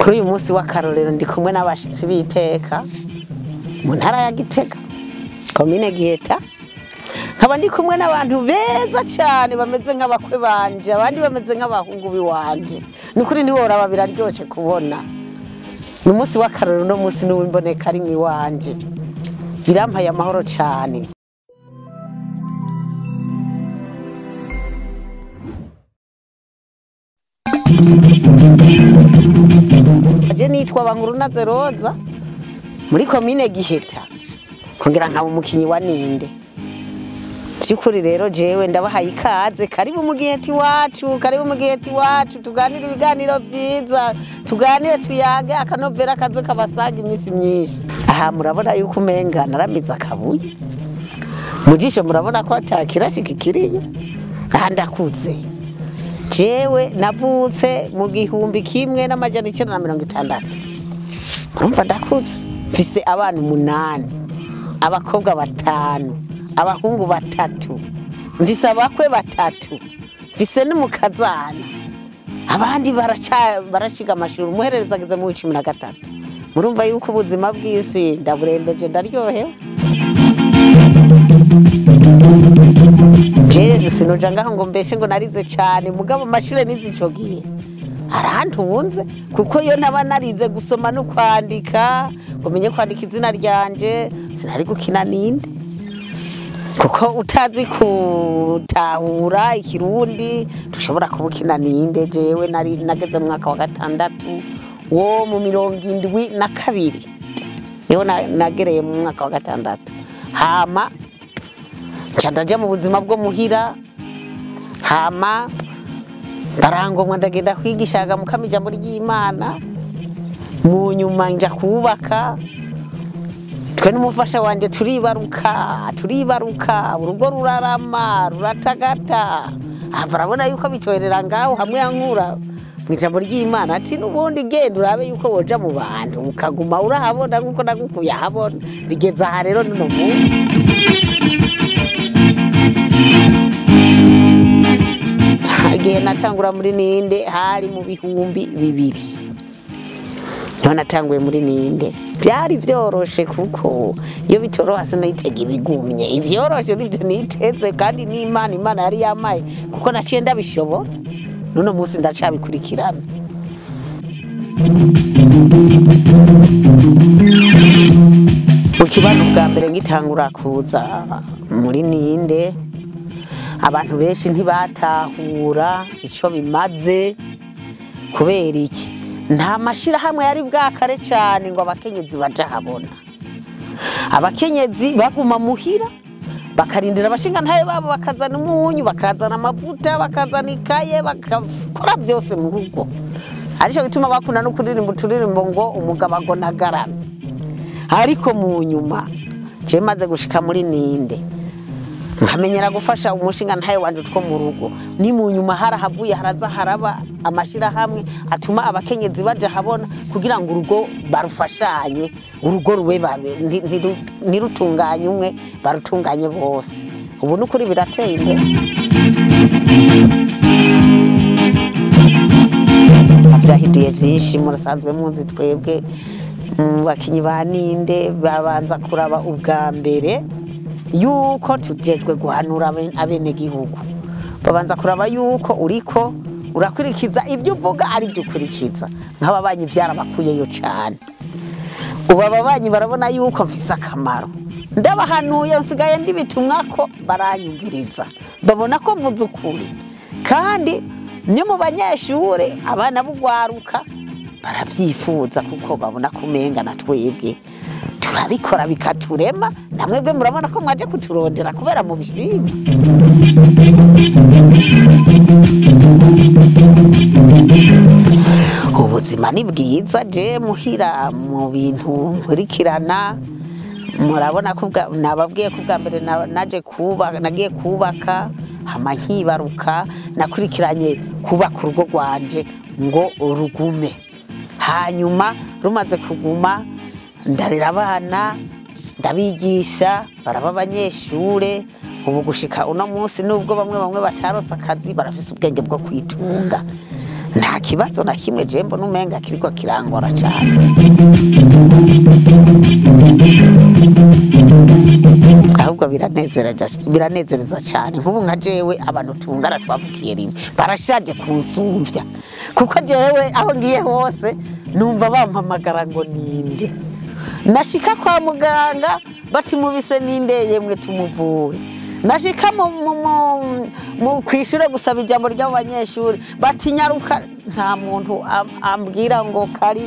Kuri uyu munsi w'akarorero ndi kumwe n'abashitsi b'iteka mu ntara ya Gitega, komine Giheta. Nkaba ndi kumwe n'abantu beza cyane bameze nk'abakwe banje, abandi bameze nk'abahungu biwanje. Ni ukuri ntiworaba, biraryoshe kubona. Ni umunsi w'akarorero, uno munsi n'uw'imboneka rimwe iwanje, birampaye amahoro cyane. Je nitwa Bangurunaze Roza muri komine Giheta, kongera nkaba umukinyi wa Ninde. By'ukuri rero jewe ndabahaye ikaze, karibu mu Giheta iwacu, karibu mu Giheta iwacu, tuganire ibiganiro vyiza, tuganire tuyage akanovera kazo kabasaga iminsi myinshi. Aha murabona yuko umenga naramize akabuye mu jisho, murabona ko atakirashika ikiriyo. Aha ndakuze jewe, navutse mu 1960, murumva ndakuze. Mfise abana 8, abakobwa 5, abahungu 3, mfise abakwe 3, mfise n'umukazana. Abandi baraciga amashuri, umuherereza ageze mu 13. Murumva yuko ubuzima bw'isi ndaburembeje, ndaryohewe. Je sinoja ngaho ngo mbeshe ngo narize cyane, mugabo amashure nize ico gihe arantunze, kuko iyo ntaba narize gusoma no kwandika ngo menye kwandika izina ryanje, sinari gukina Ninde, kuko utazi kutahura ikirundi dushobora kubukina Ninde. Jewe nari nageze mu mwaka wa 6 wo mu 72, niho nagereye mu mwaka wa 6. Hama nca ndaja mu buzima bwo muhira, hama ndarangomwa ndagenda kwigishaga mukama ijambo ry'Imana. Mu nyuma nja kubaka, twe n'umufasha wanje turibaruka, urugo rurarama ruratagata. Ava arabona yuko bitwerera ngaho hamwe yankura mu ijambo ry'Imana, ati n'ubundi genda urabe yuko woja mu bantu ukaguma urahabona nkuko nagukuye ahabona. Bigeze aha rero n'uno munsi. Igihe natangura muri Ninde hari mu 2000, niho natanguye muri Ninde. Byari byoroshe kuko iyo bitoroha sinayitega ibigumye, ibyoroshe nibyo niteze, kandi n'Imana Imana yari yamaye kuko naciye ndabishobora. N'uno munsi ndacabikurikirana. Mu kibano bwa mbere ngitangura kuza muri Ninde, abantu benshi ntibatahura ico bimaze. Kubera iki? Nta mashirahamwe yari bwakare cyane ngo abakenyezi baja habona. Abakenyezi baguma muhira bakarindira abashinga ntaye babo, bakazana umunyu, bakazana amavuta, bakazana ikaye, bakakora byose mu rugo. Arico gituma bakunda no kuririmba uturirimbo ngo umugabo agonagarame. Ariko mu nyuma je maze gushika muri Ninde, nkamenyera gufasha umushinga ntaye wanje utwo mu rugo. Ni mu nyuma harahavuye haraza haraba amashirahamwe atuma abakenyezi baja habona kugira ngo urugo barufashanye, urugo rube babe ntirutunganye umwe, barutunganye bose. Ubu nukuri birateye imbere. Byahinduye byinshi, murasanzwe munzi twebwe bakinyi ba Ninde babanza kuraba ubwa mbere yuko tujejwe guhanura abenegihugu. Babanza kuraba yuko uriko urakurikiza ibyo uvuga ari byo ukurikiza. Nk'ababanyi byarabakuyeyo cyane. Ubu ababanyi barabona yuko mfise akamaro, ndabahanuye nsigaye ndibitumwa ko baranyumviriza, babona ko mvuze ukuri. Kandi no mu banyeshure abana bugwaruka baravyifuza, kuko babona kumenga na twebwe turabikora bikaturema. Namwebwe murabona ko mwaje kuturondera kubera mu bishimye. Ubuzima ni bwiza, je muhira mu bintu nkurikirana. Murabona ko nababwiye ko bwa mbere naje kubaka, nagiye kubaka hama nkibaruka, nakurikiranye kubaka urugo rwanje ngo rugume. Hanyuma rumaze kuguma ndarera abana, ndabigisha, baraba abanyeshure. Ubu gushika uno munsi nubwo bamwe bamwe batarose akazi, barafise ubwenge bwo kwitunga. Nta kibazo na kimwe je mbona umenga kiriko kirangora cane. Ahubwo biranezereza cyane. Nk'ubu nka jewe abantu tungana twavukiye rimwe barashaje kunsumvya, kuko jewe aho ngiye hose numva bampamagara ngo ninde. Nashika kwa muganga bati mubise ninde yemwe tumuvure. Nashika mu kwishure gusaba ijambo ry'abo banyeshuri bati nyaruka, nta muntu ambwira ngo kari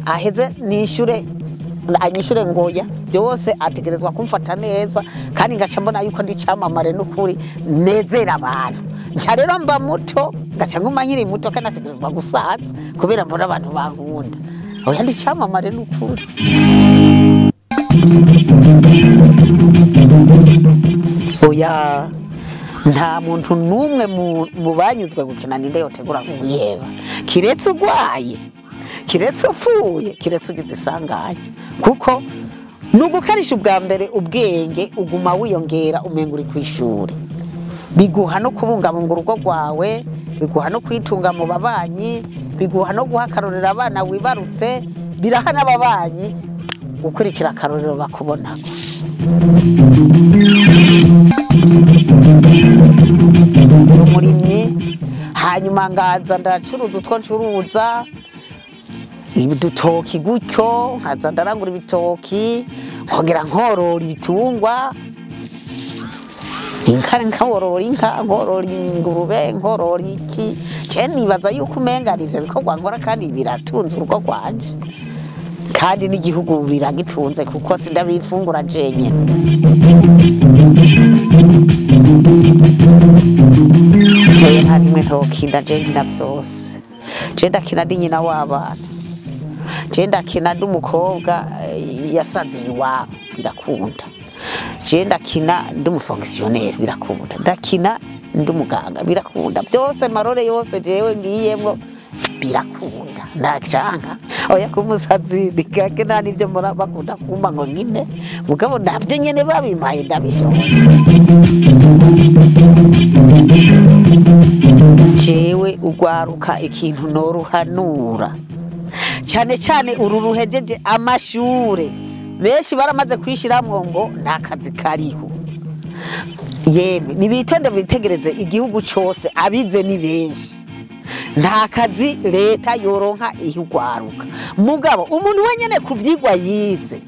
aheze nishure anyishure ngoya. Byose ategerezwa kumfata neza, kandi ngaca mbona yuko ndi camamare n'ukuri nezera abantu. Nca rero mba muto, ngaca nguma nkiri muto kandi ategerezwa gusaza kubera mbona abantu bankunda. Oya ndi camamare n'ukuri. Oya nta muntu n'umwe mu banyuzwe gukina ninde yotegura kuwiheba, kiretse ugwaye, kiretse upfuye, kiretse ugize isanganya. Kuko nugukarisha ubwa mbere ubwenge uguma wiyongera umenga uri kw'ishure. Biguha no kubungabunga urugo rwawe, biguha no kwitunga mu babanyi, biguha no guha akarorero abana wibarutse, biraha n'ababanyi gukurikira akarorero bakubonako. Umurimyi, hanyuma ngaza ndacuruza utwo ncuruza udutoki gutyo, nkaza ndarangura ibitoki, nkongera nkorora ibitungwa, inka nkorora inka, nkorora ingurube, nkorora iki. Je nibaza yuko umenga ivyo bikorwa nkora kandi biratunze urugo rwanje, kandi n'igihugu biragitunze kuko sindabifungura jenyene. Jewe nta rimwe ntokinda, je nkina vyose. Je ndakina ndi nyina w'abana, je ndakina ndi umukobwa yasaze iwabo birakunda, je ndakina ndi umufonctionnaire birakunda, ndakina ndi umuganga birakunda, byose marore yose jewe ngiyemwo birakunda. Ndacanka oya kumusazi ndigake nta nivyo mbona bakunda kumpa ngo nkine, mugabo navyo nyene babimpaye ndabishoboye. Jewe ugwaruka ikintu noruhanura cyane cyane uru ruhejeje amashure, benshi baramaze kwishiramwo ngo nta kazi kariho. Yemwe nibitonde bitegereze igihugu cose abize ni benshi, nta kazi leta yoronka ihugwaruka. Mugabo umuntu wenyene kuvyigwa yize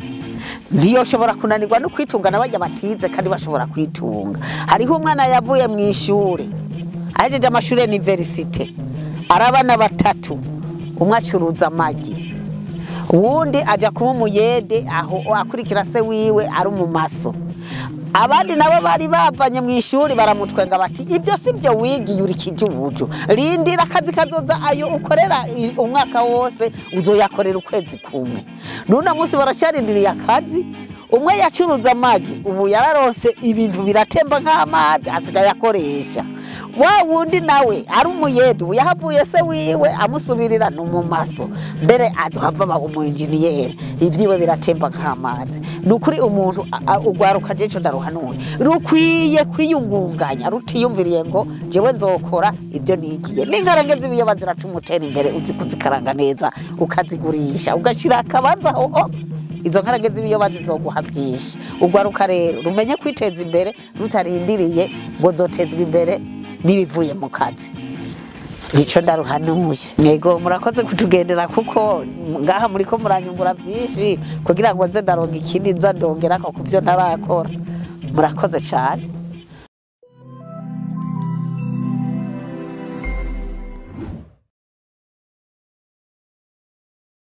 ntiyoshobora kunanirwa no kwitunga n'abajya batize kandi bashobora kwitunga. Hariho umwana yavuye mu ishure ahejeje amashure universite, arabana batatu, umwe acuruza amagi, uwundi aja kuba umuyede aho akurikira se wiwe ari umumaso. Abandi nabo bari bavanye mu ishuri baramutwenga bati ibyo si byo wigiye uri kijuju, rindira akazi kazoza ayo ukorera umwaka wose uzoyakorera ukwezi kumwe. Nuna munsi baracarindiriye akazi, umwe yacuruza amagi ubu yararonse ibintu biratemba nk'amazi asigaye akoresha. Wa wundi nawe ari umuyede ubu yahavuye se wiwe amusubirira no mu maso, mbere azohava aba umu engineer, ivyiwe biratemba nk'amazi. Nukuri umuntu ugwaruka jeco ndaruhanuye rukwiye kwiyungunganya rutiyumviriye ngo jewe nzokora ibyo nigiye. N'inkarange z'ibiyoba ziratumutera imbere, uzi kuzikaranga neza ukazigurisha ugashira akabanza aho izo nkarange z'ibiyoba zizoguha byinshi. Ugwaruka rero rumenye kwiteza imbere rutarindiriye ngo nzotezwe imbere n'ibivuye mu kazi. Nico ndaruhanuye. Yego murakoze kutugendera kuko ngaha muriko muranyungura byinshi kugira ngo nze ndaronka ikindi nza ndongerako kuvyo ntarakora. Murakoze cyane.